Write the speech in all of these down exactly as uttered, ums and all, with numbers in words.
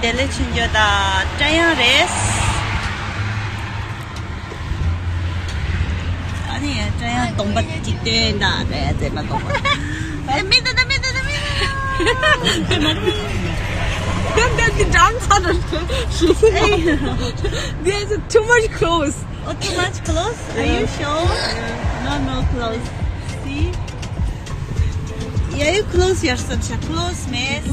དེ་ལས་ཆུང་ཆུང་དང་སྐྲ་དབྱངས་རེད། ཨ་ནི་སྐྲ་དབྱངས་གདོང་པ་གཅིག་སྟོན་དང་སྐྲ་དབྱངས་མཛེས་མ་གདོང་པ། ཨེ། མི་འདུག་ད། མི་འདུག་ད། མི་འདུག་ད། Don't get the dance on the shoes. There's too much clothes. Oh, too much clothes? Are you sure? No, no clothes. See? Yeah, you close yourself. Close, miss.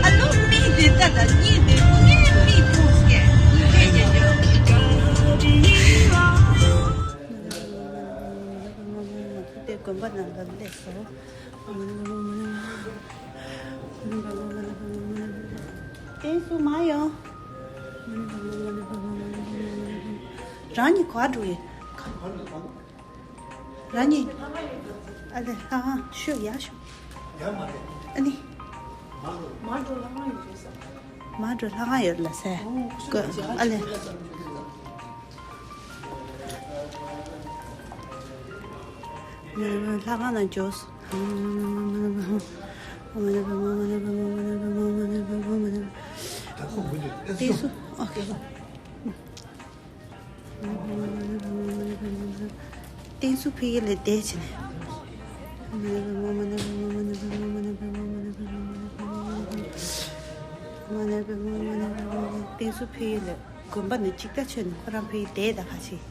ཨ་ལོ། མི་དེ་ད་ལྟ་གཉིས་དེ་ངའི་མི་ཕུང་སྐད་ངའི་སྐད་ཅོ། དེ་དགོན་པ་ནང་ལ་སླེབས་སོང་། བསྟན་སྲུང་མ་ཡོང་། རང་ཉིད་ག་འགྲོ་ཡི། རང་ཉིད། ཨ་ལེ། ལྷ་ཁང་ཤོག་ཡར་ཤོག་ཡར་མ་རེད། ཨ་ནི། མར་འགྲོ། ལྷ་ཁང་ཡོད་རེད་ཟེར། མར་འགྲོ། ལྷ་ཁང་ཡོད་རེད་ལ་ཟེར། ཨོ། ཨ་ལེ། ལྷ་ཁང་ནང་འཇོག་བསྟན་སྲུང་། ཨོ་ཁེ། བསྟན་སྲུང་ཕ་གི་ལ་བསྡད་བྱས་ནས། བསྟན་སྲུང་ཕ་གི་ལ་དགོན་པ་ནས་ཅིག་ལྟ་ཆོད་ནས་ཁོ་རང་ཕ་གི་བསྡད་ད་ག་ཅིག་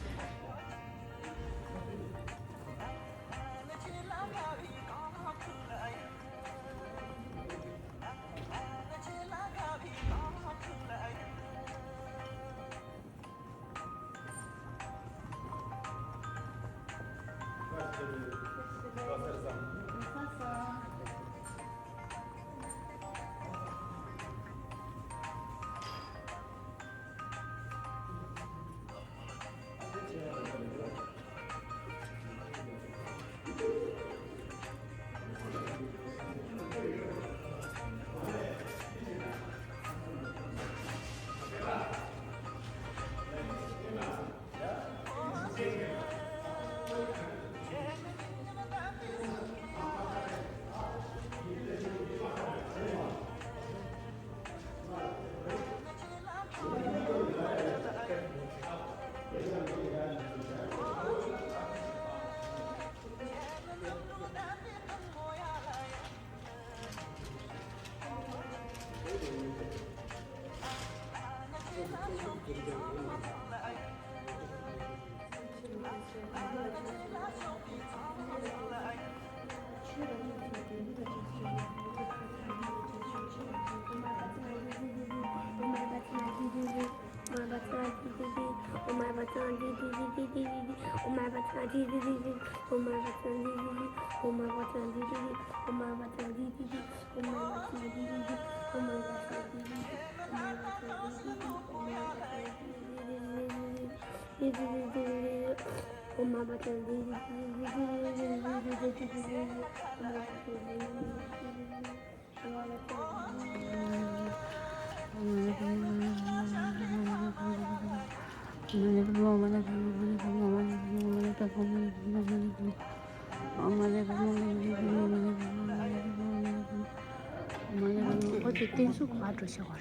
ཨོ་ཙི་བསྟན་སྲུང་ག་འགྲོ་ཤག་བར།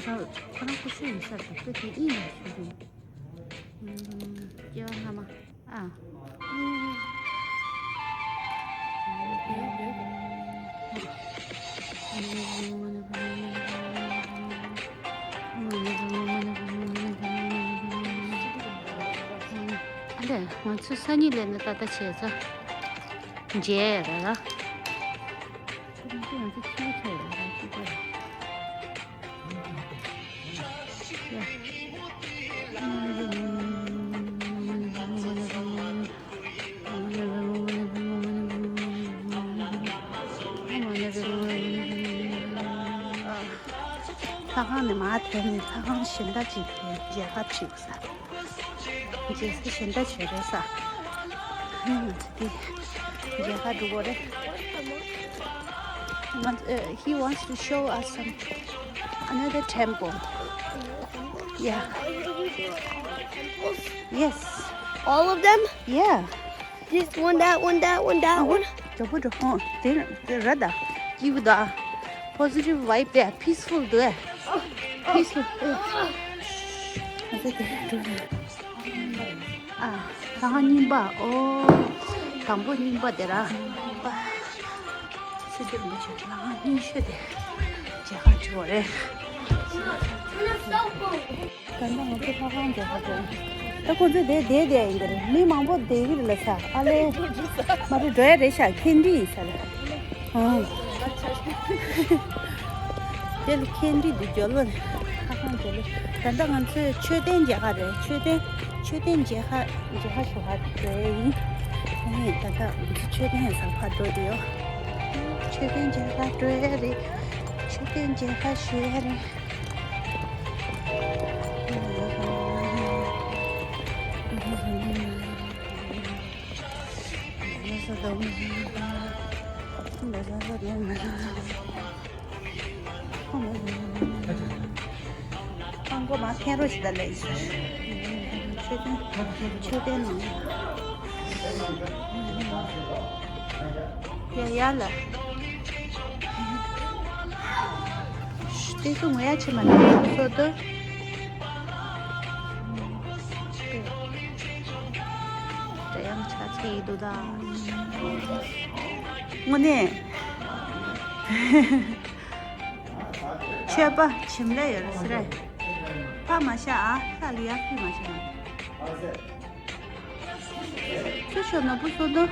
ཁོ་རང་ཁོ་ཚོ་ཡིན་ས་རེད། དེ་ཨིན་ལ་ཞུ་རེད། སྐྱེ་བ་སྔ་མ། ཨ། འདི་ང་ཚོ་སང་ཉིན་སླེབས་ན་ད་ལྟ་བྱས་ཚར། མཇལ་ཡ་ར་ར། ཁྱེད་རང་ཚོ་ང་ཚོ་ཆུ་ཚོད་ར་ར་ཅིག་པ། ལྷ་ཁང་ནས་མར་ཐོན་ནས་ལྷ་ཁང་གཞན་དག་ཅིག་དེ་མཇལ་ཁ་བྱེད་དགོས་ས། མཇལ་ས་གཞན་དག་བྱེད་རེད་ས། ང་ཚོ་དེ་མཇལ་ཁ་འགྲོ་དགོས་རེད། ང་ཚོ- uh, he wants to show us some another temple. Yeah. Yes. All of them? Yeah. This one, that one, that one, that one. ཇོ་བོ་ཇོ་བོ། དེ་དེ་ར་ད། སྐྱིད་པོ་ད། Positive vibe དེ་peaceful དེ། Peaceful དེ། ཨ་ཙི་དེ་འགྲོ་ནས། ཨ། ལྷ་ཁང་རྙིང་པ། ཨོ། དང་པོ་རྙིང་པ་དེ་ར། རྙིང་པ། སི་ཏུ་རིན་པོ་ཆེ་ལྷ་ཁང་རྙིང་ཤོས་དེ་མཇལ་ཁ་བྱེད་དགོས་རེད། ད་ལྟ་ང་ཚོ་ལྷ་ཁང་མཇལ་ཁ་འགྲོ། ད་ཁོ་ཚོ་དེ་བསྡད་བསྡད་ཡིན་གྱི་རེད། མི་མང་པོ་བསྡད་ཀྱི་རེད་ལ་ས། ཨ་ལེ། མ་རེད། འགྲོ་ཡ་རེད་ཤག་ཁེན་ཌི་ཡིན་ས་ལ། ཨ། དེ་ལ་ཁེན་ཌི་འདི་འཇོལ་ལོ་ལ། ཁ་ཁང་འཇོལ་ལོ། ད་ལྟ་ང་ཚོས་མཆོད་རྟེན་མཇལ་ཁ་རེད། མཆོད་རྟེན་མཆོད་རྟེན་མཇལ་ཁ་མཇལ་ཁ་ཞུ་ཁ་འགྲོ་ཡ་ཡིན། ཨ་ནི་ད་ལྟ་ང་ཚོ་མཆོད་རྟེན་ཡང་ས་ཕར་འགྲོ་དེ་ཡོད། མཆོད་རྟེན་མཇལ་ཁ་འགྲོ་ཡ་རེད། མཆོད་རྟེན་མཇལ་ཁ་ཞུ་ཡ་རེད། ཁང་པ་མ་འཐེན་རོགས་ཞིག་ད་ལས་ཤིག་མཆོད་རྟེན། མཆོད་རྟེན་ནང་ཡ་ཡ་ལ། དེ་ཚོ་ངོ་ཡ་ཆེ་མ་ནས་སོ་དོ། དྲ་ཡང་ཆ་ཚེ་ཡི་དུ་ད། དངོས་གནས། མཆོད་པ་བྱིན་ལེ་ཡོད་རེད་ཟེར་རེད། ཕ་མ་ཤ་ཨ་ལ་ལི་ཡ་ཕི་མ་ཤ་མ། ཚུར་ཤོག་ནོར་བུ་བཟོ་འདུག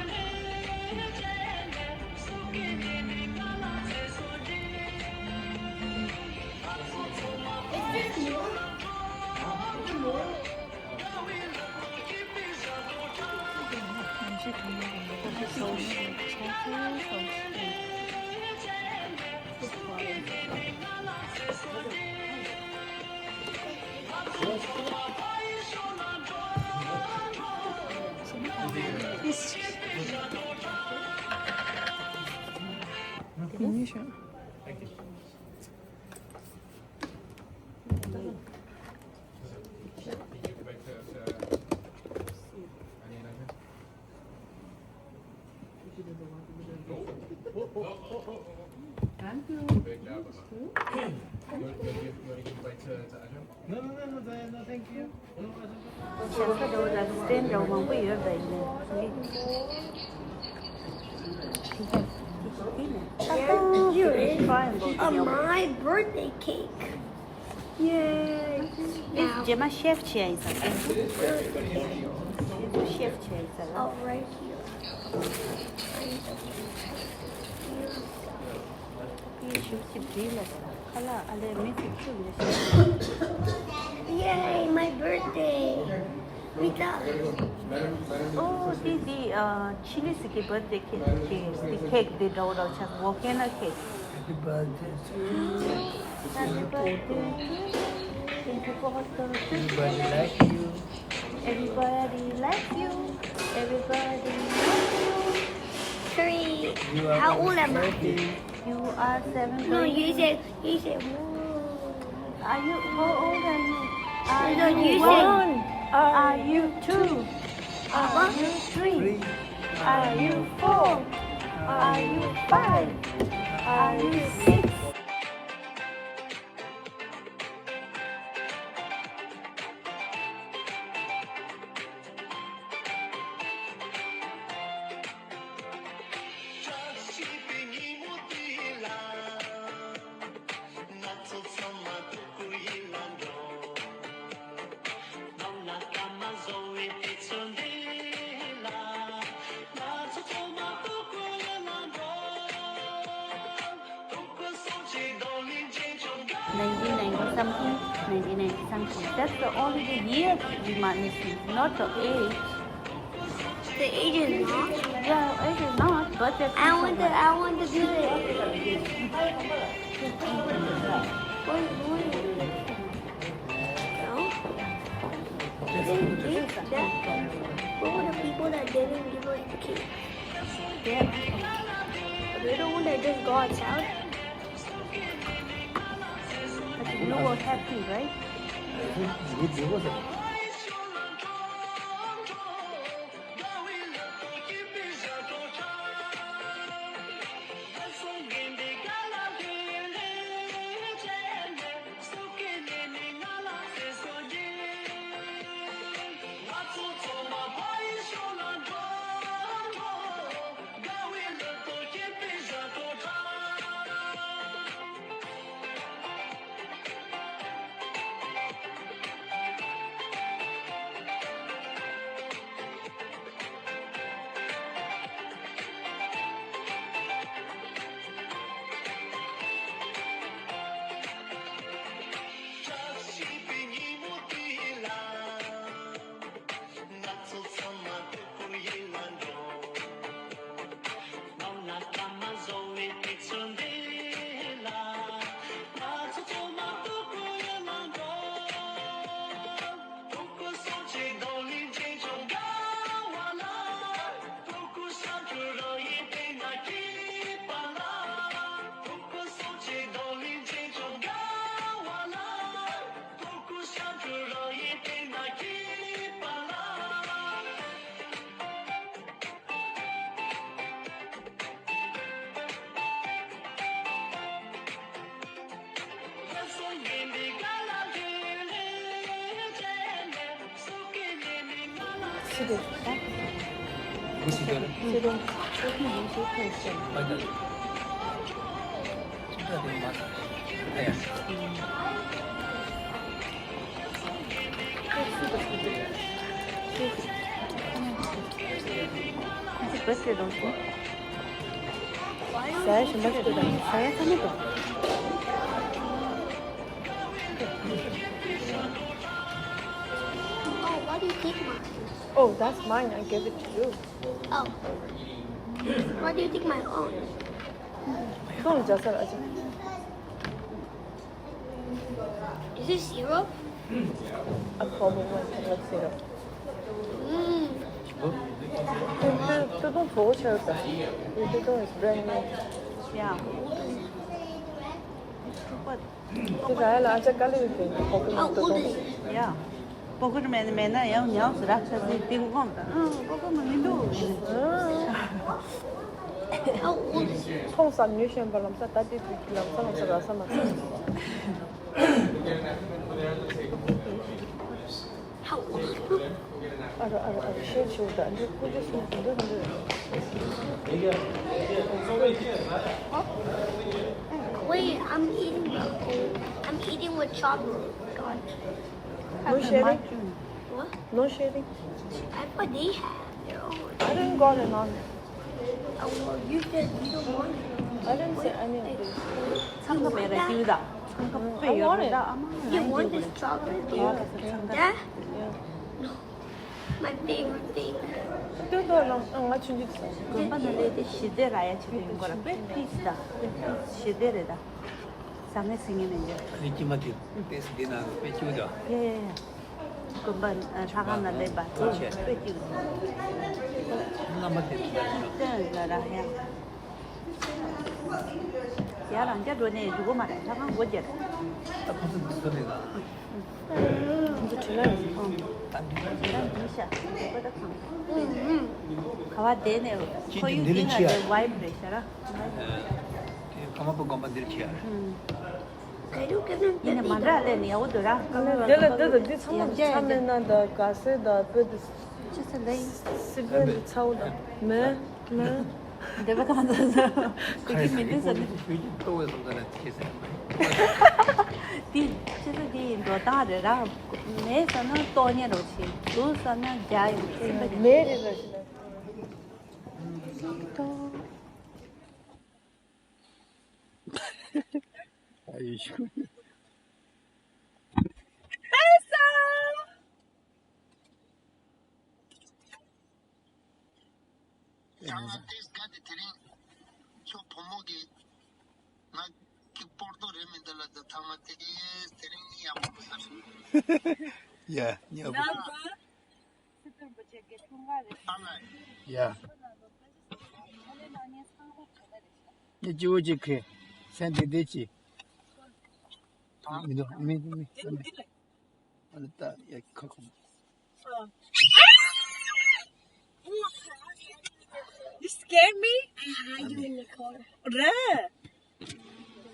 Thank you. Great job. You want to give, you want to give a bite to, to Ajahn? No, no, no, no, no, thank you. ཞབས་ཁ་འདྲ་བོ་དང་སི་ཊེན་འདྲ་བོ་མང་པོ་ཡོད་པ་ཡིན། Here is, uh, my birthday cake. Yay! རྗེས་མ་ཤེབ་བྱེད་ཡ་ཡིན་ས། ཤེབ་བྱེད་ཡ་ཡིན་ས་ལ། Oh, right here. ཡེ་ཤུ་ཅི་བྲིས་ལ། Yay, my birthday. We thought. Oh, འདི་འདི་ཨ་ཆི་ལི་སི་གི་བར་ཐི་ཌེ་ཁེག་ཁེག་འདི་འདྲ་བོ་རག་ཆག་ཝོ་ཁེ་ན་ཁེག Happy birthday to you. Happy birthday to you. Thank you for the Everybody like you. Everybody like you. Everybody like you. Three. You are How old am I? Seventeen. You are seven. No, you said, you said, whoa. Are you, how old are you? Are No, you you said one? Are you two? Are you three? Three. Are you four? Are you five? Are you six? Nineteen ninety something, nineteen ninety something. That's the only the year we might miss it, not the age. The age is not. Yeah, age is not, but the I want the, I want to do it. What, what is it? No? Didn't give that. What were the people that didn't give away the cake? They're the one that just got out. But you were happy, right? Oh, why do you take mine? Oh, that's mine. I gave it to you. Oh. Why do you take my phone? Phone just Is this syrup? A common one, like syrup. Mm. They, they, they don't throw shells. They, they don't, it's brand new. Yeah. What? དེ་ར་ཡ་ལ་ཨ་ཅག་དཀའ་ལས་ཡོད་དེ་ཕོ་ཁུ་How old is it? Yeah. ཕོ་ཁུ་མེད་མེད་ན་ཡང་ཉའོ་ཟེར་ར་ཁ་ཟེར་ཏིང་ཀོང་ད། ཨ་ཕོ་ཁུ་མ་མི་འདུག How old is it? ཁོང་བསམ་ཉོ་ཤེས་པ་ལམ་སང་ད་ལྟའི་དུས་ཀྱི་ལམ་སང་ལམ་སང་ར་ས་མ་ས། How old is it? ཨ་རོ་ཨ་རོ་ཨ་རོ་ཤེས་ཆེ་བོ་ད་འདི་ཀུ་ཅི་སུ་འདི་འདི། Wait, I'm eating, I'm eating with chocolate. God. No sharing? What? No sharing? I thought they had their own. I didn't got it on. Oh, well, you said you don't want it. I didn't say any of this. ཚང་གི་མེད་ར་ཏིའུ་ད། དཔེ་ཡོད་རེད། ད་ཨ་མ། You want this strawberry? Yeah. My favorite thing. ལྟོས་དང་། རང་ང་ཆུང་ཆུང་དུས་ས། དགོན་པ་ནང་སླེབས་ཏེ་ཞི་བདེ་རག་ཡ་ཆེད་དུ་ཡིན་དགོས་ར། དཔེ་peace ད། དཔེ་peace ཞི་བདེ་རེད་ད། ཟ་ངེ་ཟིང་ངེ་མེད་འདི། ཨ་ནི་ཀྱེ་མ་དེ་ཏེས་འདི་ན་དཔེ་སྐྱིད་པོ་འདུག་ཡ་ཡ་ཡ། དགོན་པ་ཨ་ལྷ་ཁང་ནང་སླེབས་པ་དེ་དཔེ་སྐྱིད་པོ་འདུག་བླ་མ་དེ་ལ་ར་ཡ། ཡ་རང་རྒྱ་འགྲོ་ནས་འགྲོ་གི་མ་རེད། ལྷ་ཁང་སྒོ་རྒྱབ། ད་ཁོ་ཚོ་འདི་ཚོ་ནས་ལ། ཁོ་ཚོ་བྲེལ་ལ་རེད། ད་འདི་ཚོ་ད་འདི་ཤ་ཁོ་ད་ཁང་། ག་བ་བསྡད་ནས་ཁོར་ཡུག་འདི་ལ་འདི་ན་ཆེ་ཡ། དེ་vibe རེད་ཤ་ར། དེ་ཀརྨ་པ་དགོན་པ་འདིར་ཆེ་ཡ། ཡིན་ནས་མ་འདྲ་ལས་ནས་ཡག་པོ་འདུག་ར། དེ་ལ་འདི་དང་འདི་ཚང་མ་ཡང་ཆ་མེད་ན་ད་ག་སེ་ད་བོད་དུ་ཅི་ཟེར་ལེ། སི་པན་དུ་ཚ་བོ་ད་མེ་མེ། འདོད་པ་གང་ཚ་ཚ། དེ་གི་མི་འདི་ཟེར་ནི། ཞུ་རྒྱུ་ཏོ་བས་སོང་ཙང་ན་ཅི་ཟེར་མ། དེ་ཅི་ཟེར་དེ་ཡིན་འགྲོ་སྟངས་རེད་ར། མེད་ཟེར་ན་ཏོག་ཉན་རོགས་བྱེད། འདུག་ཟེར་ན་རྒྱ་ཡོད་སེམས་པ་མེད་རེད་ར་ཞེ་ན། ཨ་ཡོད་ཤུ། ཡང་ང་ཏིས་ག་དེ་དེ་རིང་ཁྱོད་བུ་མོ་གི་ང་གི་པོར་ཏོ་རེད་མི་འདུག་ལ། ད་ཐ་མ་དེ་དེ་རིང་ནི་ཡག་པོ་ས་རེད། ཡ་ཉོ་གི། ཡ། ཉི་ཅི་བོ་ཅི་ཁེ་སེན་དེ་དེ་ཅི། མི་འདུག་མི་མི་མི། ཨ་ལ་ད་ཡ་ཁ་ཁོ། You scared me? I had you in the car. རེད།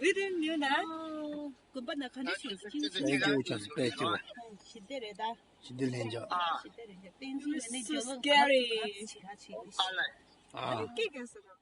We didn't knew that. དགོན་པ་ན་ག་འདྲ་བྱུང་ཟེར། དཔེ་སྐྱིད་པོ་བྱུང་སོང་། དཔེ་སྐྱིད་པོ། ཞི་བདེ་རེད་ད། ཞི་བདེ་ལྷན་འཇགས། ཞི་བདེ་རེད་ད། བསྟན་འཛིན་ཡོད་ནི་ཇོ་ལོ་ཁ་ཆེ་ཁ་ཆེ། ཨ། སྐད་རྒྱག་ས་ད།